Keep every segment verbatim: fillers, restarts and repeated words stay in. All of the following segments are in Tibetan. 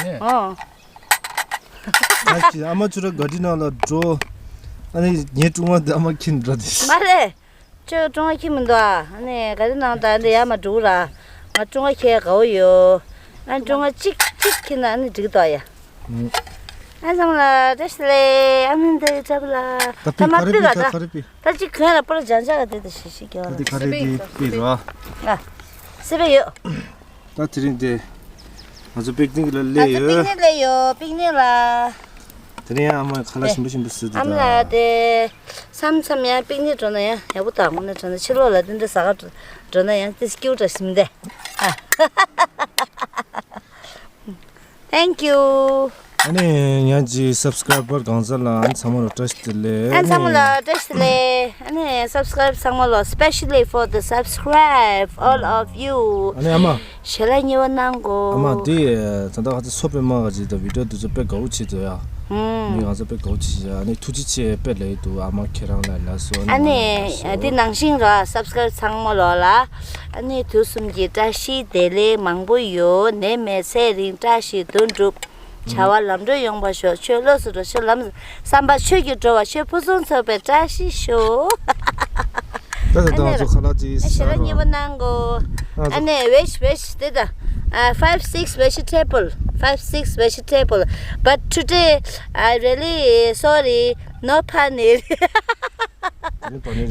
ཨོ། ཨ་ཅེ་ཨ་མ་ཁྱོད་ར་ག་དེ་ནང་ལ་འགྲོ། ཨ་ནི་ངའི་ཀྲུང་ཨ་འདི་ཨ་མ་ཁྱེར་འགྲོ་དེ། མ་རེད། ཁྱོད་ཀྲུང་ཨ་ཁྱེར་མི་འདུག་ཨ། ཨ་ནི་ག་དེ་ནང་ད་འདི་ཡར་མར་འགྲོ་ར། ང་ཀྲུང་ཨ་ཁྱེར་དགའ་བོ་ཡོད། ཨ་ཀྲུང་ཨ་གཅིག་གཅིག་ཁྱེར་ན་ཨ་ནི་འགྲིག་འདུག་ཡ། ཨ་ཚང་ལ་བཀྲ་ཤིས་བདེ་ལེགས། ཨ་མིན་དེ་ཁྲབ་ལ། ད་ཕི་ད་མ་ག་རེ་ཕི་ཕི་ད་ད་ག་རེ་ཕི། ད་ཅིག་གོན་ལ་པར་ལྗང་ལྗང་ག་དེ་ད་ཤི་ཤི་གི་བ་ད་ལ། དེ་ག་རེ་ཕི་ཕི་ར། ཨ། སི་པེ་ཡོད། ད་དེ་རིང་དེ་ང་ཚོ་པིག་ནིག་ལ་སླེབས་ཡོད། པིག་ནིག་སླེབས་ཡོད། པིག་ནིག་ལ། དེ་རིང་ཨ་མ་ཁ་ལག་ཞིམ་པོ་ཞིམ་པོ་བཟོས་འདུག་ཨ་མ་ལ་ད་དེ་མཚམས་མཚམས་ཡང་པིག་ནིག་འགྲོ་ན་ཡང་ཡག་པོ་དང་དངོས་གནས་དྲང་གནས་ཕྱི་ལོགས་ལ་དེ་འདྲ་ཟ་ག་འགྲོ་ན་ཡང་དེ་སྐྱིད་པོ་འདྲ་ཞིམ་དེ། ཨ། Thank you. ཨ་ནི་ང་ཚོའི་སབ་སི་ཀ་རའི་བར་གང་ཟག་ལ་ཨ་ནི་ཚང་མ་ལ་བཀྲ་ཤིས་བདེ་ལེགས། ཨ་ནི་ཚང་མ་ལ་བཀྲ་ཤིས་བདེ་ལེགས། ཨ་ནི་སབ་སི་ཀ་རའི་བར་ཚང་མ་ལ། Especially for the subscribe, all of you. ཨ་ནི་ཨ་མ། ཞལ་ལག་མཉེས་པོ་གནང་གོ། ཨ་མ་དེ་ད་ལྟ་ཁ་ཚ་སོ་པའི་མ་ག་ཅིག་དང་བི་ཌི་ཡོ་དེ་ཚོ་དཔེ་དགའ་བོ་བྱེད་འདུག་ཡ། ཧུམ། མི་ང་ཚོ་དཔེ་དགའ་བོ་བྱེད་ཡ། ཨ་ནི་ཐུགས་རྗེ་ཆེ་དཔེ་ལེགས་འདུག་ཨ་མ་ཁྱེད་རང་ལ་ལ་སོ། ཨ་ནི་དེ་ནང་བཞིན་ར་སབ་སི་ཀ་རའི་བར་ཚང་མ་ལོ་ལ། ཨ་ནི་དུས་གསུམ་གྱི་བཀྲ་ཤིས་བདེ་ལེགས་མང་པོ་ཡོད། ནད་མེད་ཚེ་རིང་བཀྲ་ཤིས་དོན་འགྲུབ། བྱ་བ་ལམ་འགྲོ་ཡོང་བར་ཤོག་ཆོས་ལོགས་སུ་འགྲོ་ཆོས་ལམ། བསམ་པ་ཆོས་ཀྱིས་འགྲོ་བ་ཆོས་ཕུན་སུམ་ཚོགས་པའི་བཀྲ་ཤིས་ཤོག་ད་ད་ད་ང་ཚོ་ཁ་ལག་ཅིག་ཨ་ཞལ་ལག་མཉེས་པོ་གནང་གོ། ང་ཚོ་ཨ་ནི་veg veg དེ་ད། ཨ། five six vegetable, five six vegetable. But today, I really sorry, no paneer.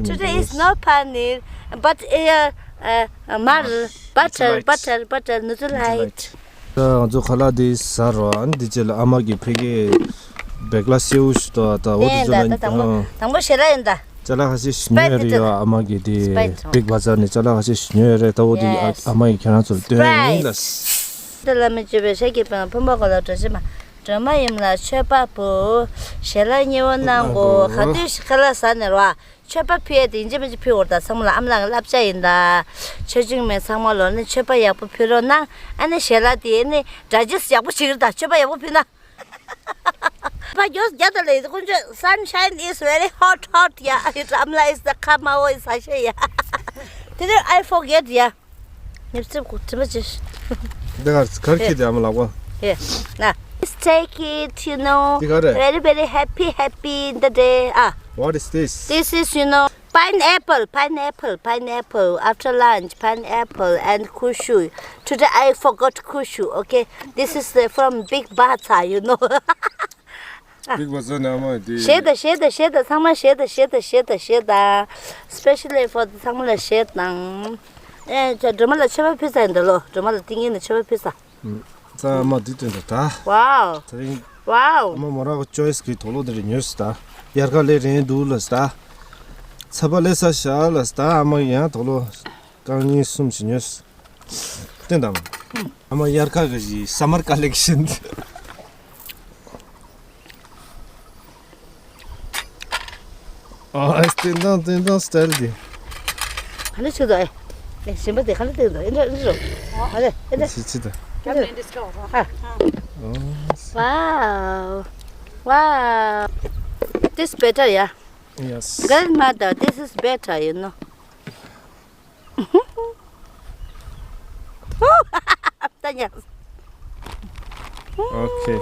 Today is no paneer, but uh, uh, mar, butter, butter, butter, Nutrilite. ད་ང་ཚོ་ཁ་ལག་འདི་ཟ་རོགས། ཨ་ནི་འདི་རྗེས་ལ་ཨ་མ་གི་ཕ་གིའི་བེག་ལ་སེའུ་ཞིག་ཏོ་ད་འོ་དེ་ཚོ་ལ་དང་པོ་ཞེ་དྲག་ཡིན་ད། ཅ་ལག་ཁ་ཤས་ཤིག་ཉོས་རེད་ཡོད། ཨ་མ་གི་དེ་སྤེག་བ་ཛར་ནས་ཅ་ལག་ཁ་ཤས་ཤིག་ཉོས་རེད། ད་འོ་དེ་ཨ་མ་གི་ཁྱེད་རང་ཚོར་སྟོན་ཡིན་ལ། ད་བླ་མ་མཆོད་པའི་ཞལ་གྱི་དཔལ་ཕུན་པ་གོ་ལ་སྒྲོལ་ཕྱིར་མ། སྒྲོལ་མ་ཡུམ་ལ་མཆོད་པ་ཕུལ། ཞལ་ལག་མཉེས་པོ་གནང་གོ། ག་དུས་ཤིག་ཁ་ལག་ཟ་ནས་རོ། མཆོད་པ་ཕུལ་ཡས་དེ་ཡིན་གཅིག་མིན་གཅིག་ཕུལ་དགོས་རེད་ད། ཚང་མ་ལ་ཨ་མ་ལགས་ཀྱི་བསླབ་བྱ་ཡིན་ད། ཆོས་བྱེད་མི་ཚང་མ་ལོ་ནི་མཆོད་པ་ཡག་པོ་ཕུལ་རོགས་གནང་། ཨ་ནི་ཞལ་ལག་དེ་ནི་འདྲ་ཅིག་ཡག་པོ་བྱེད་ཀྱི་རེད་ད། མཆོད་པ་ཡག་པོ་ཕུལ་ན། ཕ་གིར་རྒྱ་དར་ལ་ཡིན་དཀོན་མཆོག Sunshine is very hot, hot, yeah. It's, I'm like, it's the Kamao is Sasha, yeah. Today I forget, yeah. ཉིབ་ཙིབ་གོ་དྲི་མ་ཅི། འདི་གར་གར་ཁྱེར་དེ་ཨ་མ་ལགས་པ། Yeah. Nah. Just take it, you know. འདི་ག་རེད། Very, very happy, happy in the day. Ah. What is this? This is, you know, pineapple, pineapple, pineapple. After lunch, pineapple and cashew. Today I forgot cashew, okay? This is the, from Big Bazaar, you know. Big Bazaar ནས་ཨ་མ་དེ། བཞེས་དང་བཞེས་དང་བཞེས་དང་ཚང་མ་བཞེས་དང་བཞེས་དང་བཞེས་དང་བཞེས་དང་། Especially for the ཚང་མ་ལ་བཞེས་དང་། ཨེ་ཅོ་སྒྲོལ་མ་ལ་མཆོད་པ་ཕུལ་ས་ཡིན་ད་ལོ། སྒྲོལ་མ་ལ་ཏིང་ངེ་ནས་མཆོད་པ་ཕུལ་ས། ཚང་མ་འདི་སྟོན་ད་ད། Wow. དེ་རིང་། Wow. ཨ་མ་མོ་རང་གི་choice གི་དོག་ལོ་དེ་རིང་ཉོས་སི་ད། དབྱར་ཁ་ལས་རན་འདུག་ལ་སི་ད། ཚ་བ་ལས་ས་ཤ་ལ་སི་ད། ཨ་མ་ཡང་དོག་ལོ་རྐང་གཉིས་གསུམ་ཞིག་ཉོས་སི། བསྟན་དང་། ཨ་མ་དབྱར་ཁ་གི་summer collection། ཨ་བསྟན་དང་བསྟན་དང་style་དེ། ག་ལེ་ཆུ་དོ་ཨེ། ཨེ་ཞིམ་པ་དེ་ག་ལེ་བསྟན་དོ་ཨེ་འདྲ་ཨེ་འདྲ། ཨ་ལེ་ཨེ་འདྲ། ཆི་ཆི་དོ། ཨེ་འདྲ། ཨ། Wow. Wow. This better, yeah. Yes. Grandmother, this is better, you know. ད་ཉལ། Okay.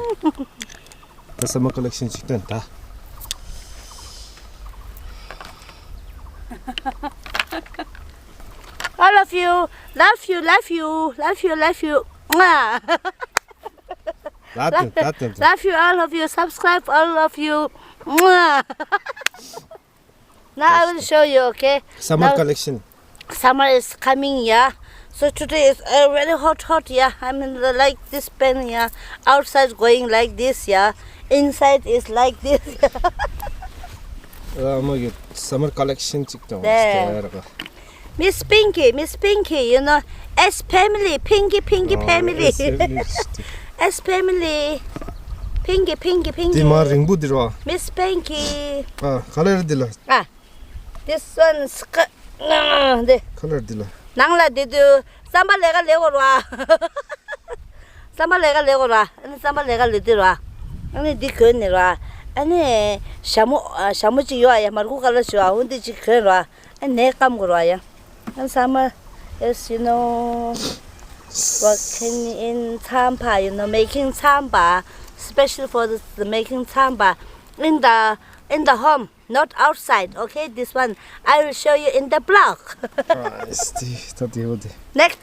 ད་summer collection་ཅིག་སྟོན་ད། All of you, love you, love you, love you, love you. Mwah. Love you, love you, all of you, subscribe, all of you. Mwah. Now I will show you, okay? Summer collection. Summer is coming, yeah. So today is uh, very hot, hot, yeah. I mean, the, like this pen, yeah. Outside going like this, yeah. Inside is like this. ཨ་མ་གི་summer collection་ཅིག་དང་། Miss Pinky, Miss Pinky, you know, S family, Pinky, Pinky family. S family. Pinky, Pinky, Pinky. དེ་མ་རིང་པོ་འདི་རོ། Miss Pinky. ཨ། color་འདི་ལ། ཨ། This one is ནང་འདི། color་འདི་ལ། ནང་ལ་འདི་དུ་བསམ་པ་ལས་ཀ་ལས་གོ་རོ། བསམ་པ་ལས་ཀ་ལས་གོ་རོ། ཨ་ནི་བསམ་པ་ལས་ཀ་ལས་འདི་རོ། ཨ་ནི་འདི་གོན་ནི་རོ། ཨ་ནི་ཞྭ་མོ་ཞྭ་མོ་ཅིག་ཡོད་ཨ་ཡ། མར་ཁུ་color་ཞིག་ཨ། འོ་འདི་ཅིག་གོན་རོ། ཨ་ནི་སྐམ་གོ་རོ་ཡ། ཨ་ནི་summer is, you know, Working in Champa, you know, making Champa, special for the, the making Champa in the in the home, not outside. Okay, this one I will show you in the blog. Next,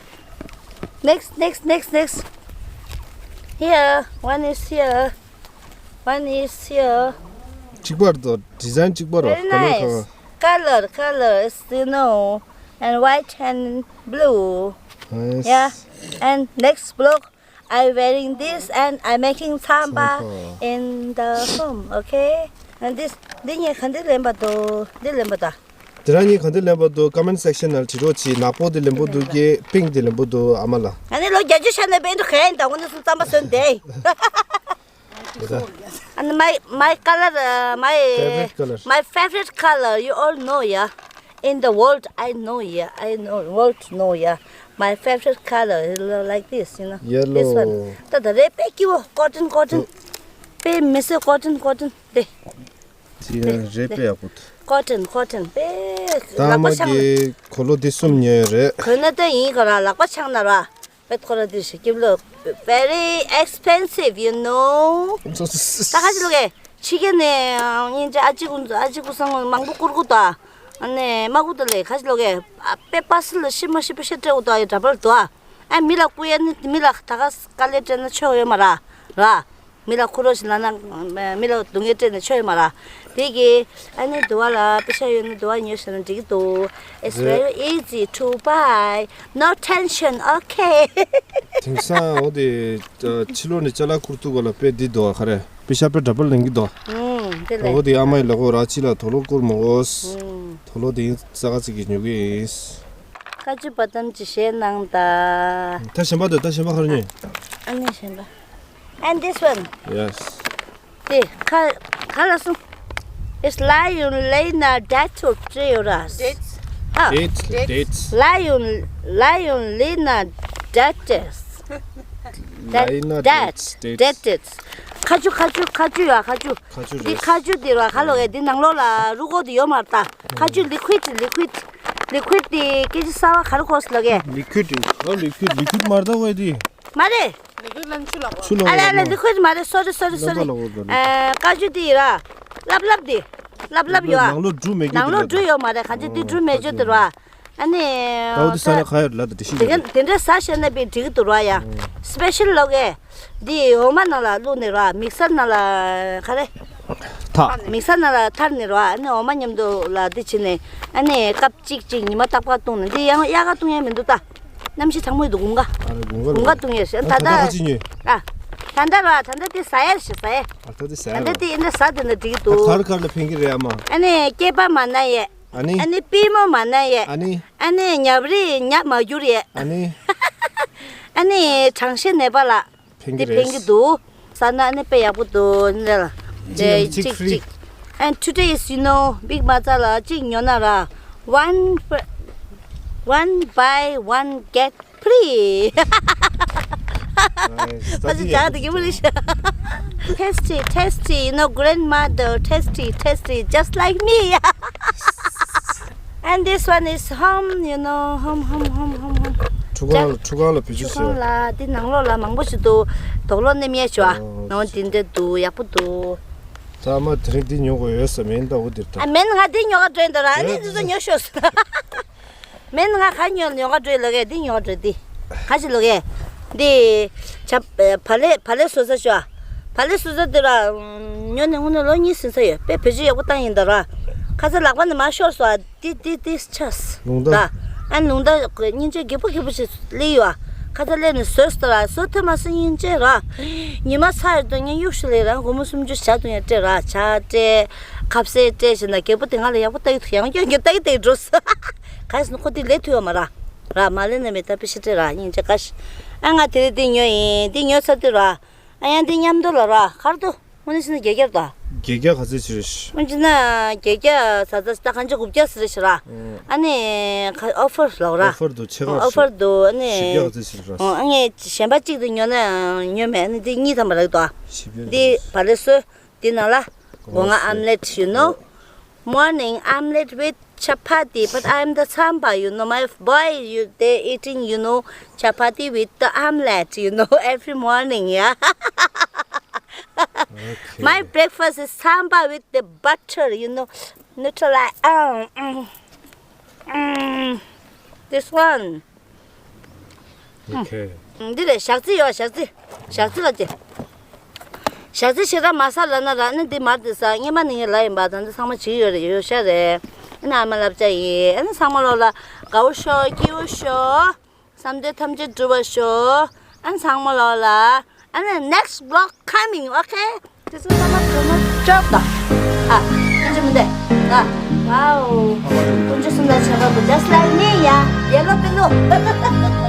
next, next, next, next. Here, one is here, one is here. གཅིག་པར་དུ་design གཅིག་པར་རོ། Very nice. Color, color is, you know, and white and blue. Nice. Yeah. And next block, I wearing this and I making Champa in the home, okay? And this, འདི་ངས་ག་འདི་ལེན་པ་འདུག་འདི་ལེན་པ་ད། དེ་རང་ཉིད་ག་འདི་ལེན་པ་འདུག་comment section ནང་བྲིས་རོགས་གྱིས། ནག་པོ་འདི་ལེན་པོ་འདུག་གི pink འདི་ལེན་པོ་འདུག་ཨ་མ་ལགས། ཨ་ནི་ལོ་བརྒྱད་ཅུ་ཤར་ནས་པེན་ཏུ་གས་ཡིན་ད་ངོ་ནས་སུ་རྩམ་པ་སོན་དེ། And my my color, uh, my favorite color. My favorite color, you all know, yeah. In the world, I know, yeah. I know world know, yeah. My favorite color is like this, you know. Yellow. This one. ད་ད་རེད་པེ་ཀི་བོ་cotton cotton. པེ་མི་སེ་cotton cotton དེ། ཅི་ཡང་རེད་པེ་ཡག་པོ་འདུག cotton cotton པེ་ད་ལག་པ་ཆང་། གོ་ལོ་འདི་གསུམ་ཉོས་རེད། གོན་ན་ད་ཡིན་ག་ར་ལག་པ་ཆང་ན་ར། པེ་ཁོ་ར་འདི་ཞིག་སྐྱིབ་ལོ། Very expensive, you know. ད་ག་ཅི་ལོ་གས་ཕྱི་རྒྱལ་ནས་ཉིན་ཅི་ཨ་ཅི་ཀུན་ཨ་ཅི་ཀུ་སང་མང་པོ་བསྐུར་གུ་ད། ཨ་ནེ་མ་གུ་ད་ལས་ག་ཅི་ལོ་གས་པེ་པ་སི་ལ་ཤི་མ་ཤི་པེ་ཤི་སྤྲད་གུ་ད་ཡ་འདྲ་པར་དུ་ཨ། ཨ་མི་ལ་བསྐུར་ཡ་ནི་མི་ལ་ད་ག་དཀའ་ལས་སྤྲད་ན་ཆོག་ཡོད་མ་ར་ར། མི་ལ་ཁུ་རོ་ཞིག་ལ་ན་མི་ལ་སྡུག་བསྔལ་སྤྲད་ནས་ཆོག་ཡོད་མ་ར། དེ་གི་ཨ་ནི་དུ་བ་ལ་པེ་ཤ་ཡོད་ན་དུ་བ་ཉོས་ཤེ་ན་འགྲིག་གི་འདུག It's very easy to buy. No tension, okay. དེང་སང་འོ་དེ་ཕྱི་ལོགས་ནས་ཅ་ལག་བསྐུར་ཐུབ་པ་ལ་དཔེ་འདི་འདུག་ག་རེ། པེ་ཤ་པེ་འདྲ་པར་ལེན་གི་འདུག་ཨུམ། དེ་ལས། འོ་དེ་ཨ་མ་ཡི་ལ་གོ་ར་ཅི་ལ་དོ་ལོ་བསྐུར་མོ་འོ། ཨུམ། དོ་ལོ་དེ་ཡིན་ས་ག་ཅིག་གི་ཉོ་གི་ཡིན། ཀ་ཅུ་བ་དམ་ཅི་བཤད་གནང་ད། ད་གཞན་པ་དེ་ད་གཞན་པ་ག་རེ་ཉོས། ཨ་ནི་གཞན་པ། And this one. Yes. དེ་ཁ་ཁ་ལ་སོང་། It's lion lena dato treoras. Dates. ཧ། Dates, dates. Lion, lion lena dates. Lena dates, dates. Dates. ཁ་ཆུ་ཁ་ཆུ་ཁ་ཆུ་ཡ་ཁ་ཆུ། ཁ་ཆུ་འདི་རེད། ཁ་ཆུ་འདི་ར་ཁ་ལོ་གས་འདི་ནང་ལོགས་ལ་རུ་གོ་འདི་ཡོད་མ་རེད་ད། ཁ་ཆུ་liquid, liquid, liquid འདི་སྐད་ཆ་གསར་བ་ག་རེ་གོ་སི་ལོ་གས། Liquid འདི་ཨ་liquid, liquid མ་རེད་ད་གོ་འདི། མ་རེད། ཆུ་ལོག་ཨ་ལེ་ཨ་ལེ་ལི་ཁུ་ཨིཌ་མ་རེད། སོ་རི་སོ་རི་སོ་རི། ཨ་ཀ་ཅུ་དེ་ཡིན་ར། ལབ་ལབ་དེ། ལབ་ལབ་ཡོད་ཨ། ནང་ལོགས་འབྲུ་མེད་ཀྱི། ནང་ལོགས་འབྲུ་ཡོད་མ་རེད། ག་ཅི་དེ་འབྲུ་མེད་ཅོ་དེ་ར། ཨ་ནི། ད་འོ་དེ་ས་ལ་ཁ་ཡོད་ལ་དེ་ཤི་དེ་ག་དེ་འདྲ་ཟ་ཤེས་ན་པའི་འགྲིག་གི་འདུག་ར་ཡ། སི་པེ་ཤལ་ལོག་གས། དེ་འོ་མ་ནང་ལ་བླུགས་ནས་ར་མིག་སར་ནང་ལ་ག་རེ། ཐ། མིག་སར་ནང་ལ་ཐར་ནས་ར་ཨ་ནི་འོ་མ་མཉམ་དུ་ལ་དེ་བྱས་ནས་ཨ་ནི་སྐབས་གཅིག་གཅིག་ཉི་མ་རྟག་པར་བཏུང་ནས་དེ་ཡང་དབྱར་ཁ་བཏུང་ཡ་མི་འདུག་ད། གནམ་གཤིས་གྲང་མོ་ཡོད་དུས་དགུན་ཁ། ཨ་རེ་དགུན་ཁ་ལ། དགུན་ཁ་བཏུང་ཡས་ཤག་ད་ད་ལྟ་ཁ་ཅིག་ཉོས། ཨ། ད་ལྟ་ར་ད་ལྟ་དེ་ཟ་ཡས་ཤིག་ཟ་ཡས། ཨ་ད་དེ་ཟ་ཡས་ད་ལྟ་རོ། དེ་ཨེ་འདྲ་ཟ་དེ་འདྲ་འགྲིག་གི་ད་འདུག་གར་གར་ལ་ཕན་གི་རེད་ཨ་མ། ཨ་ནི་སྐྱེས་པ་མ་ན་ཡས། ཨ་ནི། ཨ་ནི་པུས་མོ་མ་ན་ཡས། ཨ་ནི། ཨ་ནི་ཉབ་རིས་ཉབ་མ་འགྱུར་ཡས། ཨ་ནི། ཨ་ནི་གྲང་ཤེད་ནད་པ་ལ། ཕན་འདི་གི་ཕན་རེད། གི་འདུག་ཟ་ན་ཨ་ནི་དཔེ་ཡག་པོ་འདུག་འདི་ལ། ཅིག་ཡང་ཅིག་ཅིག་ཅིག་ཅིག And today is, you know, big bazaar ལ་ཅིག་ཉོ་ན་ར། One fr- one buy one get free. Nice. ད་ཅི་ཇག་དེ་གི་མོ་རེད་ཤག Tasty, tasty, you know, grandmother, tasty, tasty, just like me. And this one is home, you know, home, home, home, home, home. ཁྲུ་ཁང་ལ་ཁྲུ་ཁང་ལ་བེད་སྤྱོད་ཁྲུ་ཁང་ལ་འདི་ནང་ལོགས་ལ་མང་པོ་ཞིག་འདུག་དོག་ལོ་ནེམ་ཡས་ཞུ་བ། ཨོ། ནང་འདི་འདྲ་འདུག་ཡག་པོ་འདུག་ད་མ་དེ་རིང་འདི་ཉོ་དགོས་ཡོད་ས་མིན་ད་འོ་འདིར་ད། ཨ་མིན་ང་འདི་ཉོ་ག་འགྲོ་ཡིན་ད་ར་ཨ་ནི་འདི་ཚོ་ཉོ་ཤོག་མིན་ང་ག་ཉོ་ཉོ་ག་འགྲོ་ཡིན་ལོ་གས་འདི་ཉོ་ག་འགྲོ་འདི། ག་ཅི་ལོ་གས། འདི། ཆ། བ་ལེ་བ་ལེ་སོ་ས་ཤོ། བ་ལེ་སོ་ས་འདི་ར། ཉོ་ནས་སྔོན་ནས་ལོ་གཉིས་ཟིན་ས་ཡོད་པས་བེད་སྤྱོད་ཡག་པོ་བཏང་ཡིན་ད་ར། ཁ་ཚ་ལག་པ་ནས་མ་ཤོར་སོ་ཨ། ཏི་ཏི་ཏི་ཆས། ལུང་ད། ད། ཨ་ལུང་ད་སྙིང་རྗེ་རྒད་པོ་རྒད་པོ་ཞིག་སླེབས་ཡོད་ཨ། ཁ་ཚ་སླེབས་ནས་ཟོས་སོ་ད་ར་ཟོ་ཐུབ་མ་སོང་སྙིང་རྗེ་ར། ཉི་མ་ཚ་ཡོད་དོ་ངས་གཡུག་ཞིག་ལས་རང་སྒོར་མོ་སུམ་ཅུ་བྱ་དུ་ཡང་སྤྲད་ར་ཇ་སྤྲད། ཁ་ཟས་སྤྲད་བྱས་ན་རྒད་པོ་དེ་ང་ལ་ཡག་པོ་ལྟ་ཡི་ཐུག་ཡང་སྐྱོན་གྱི་ལྟ་ཡི་ལྟ་ཡི་འགྲོ་སོ། ག་ཡིན་ཟེར་ན་ཁོ་དེ་ལས་ཐུབ་ཡོད་མ་ར། ར་མ་ལེ་ན་མེ་ད་པི་ཤི་ཏྲེ་ར་སྙིང་རྗེ་ཀ་ཤི། ཨ་ང་དེ་རིང་འདི་ཉོ་ཡིན་འདི་ཉོ་ཚར་དུས་ར། ཨ་ཡང་འདི་མཉམ་དུ་ལ་ར་ཁར་དུ་དངོས་གནས་བྱས་ན་བརྒྱད་བརྒྱ་རེད་ད། བརྒྱད་བརྒྱ་ག་ཚོད་ཅིག་རེད། དངོས་གནས་བྱས་ན་བརྒྱད་བརྒྱ་ཟ་ཟ་ད་གང་ཅི་དགུ་བརྒྱ་ཟེར་རེད་ཤི་ར། ཨ་ནི་ཁ་ཨོ་ཕར་ལོག་ར། ཨོ་ཕར་དུ་ཆེ་ཁག་ཨོ་ཕར་དུ་ཨ་ནི། བཞི་བརྒྱ་ག་ཚོད་ཅིག་རེད་ར། ཨ་ངས་གཞན་པ་གཅིག་ཏུ་ཉོ་ན་ཉོ་མེད་ཨ་ནི་འདི་གཉིས་ཐམ་པ་རག་ཏོ། བཞི་བརྒྱ་འདི་བ་ལེ་སོ་འདི་ནང་ལ་སྒོ་ང་ཨམ་ལེ་ཊི་you know, morning omelette with chapati, but I'm the samba, you know. My boy, you, they eating, you know, chapati with the omelette, you know, every morning, yeah. Okay. My breakfast is samba with the butter, you know. Nutella, um, um, um, this one. Okay. འདི་ལས་ཞག་རྩི་ཡོད། ཞག་རྩི། ཞག་རྩི་ལ་ཅི། ཞག་རྩི་ཞེ་དྲག་མ་ཟ་ལབ་ན་ར་ནི་འདི་མར་འདི་ཟ། སྔན་མ་ནི་ངས་ལབ་ཡིན་པ། ད་འདི་ཚང་མ་བྱེད་ཡོད་རེད། ཡོད་ཤག་རེད། ཨ་ནི་ཨ་མ་ལབ་བྱ་ཡིན། ཨ་ནི་ཚང་མ་ལོག་ལ་དགའ་བོ་ཤོག་སྐྱིད་པོ་ཤོག་བསམ་དོན་ཐམས་ཅད་འགྲུབ་པ་ཤོག་ཨ་ནི་ཚང་མ་ལོག་ལ། ཨ་ནི་next vlog coming, okay? དེ་ཚོ་ཚང་མ་གྲོགས་མོ་ཅོབ་དང་། ཨ། ཁྱོད་ཚོ་མི་འདུག་ཨ། Wow. ཀུན་སྤྱོད་སུམ་རྟགས་ཁྱད་པར་དུ་just like me, yeah. Yellow pillow.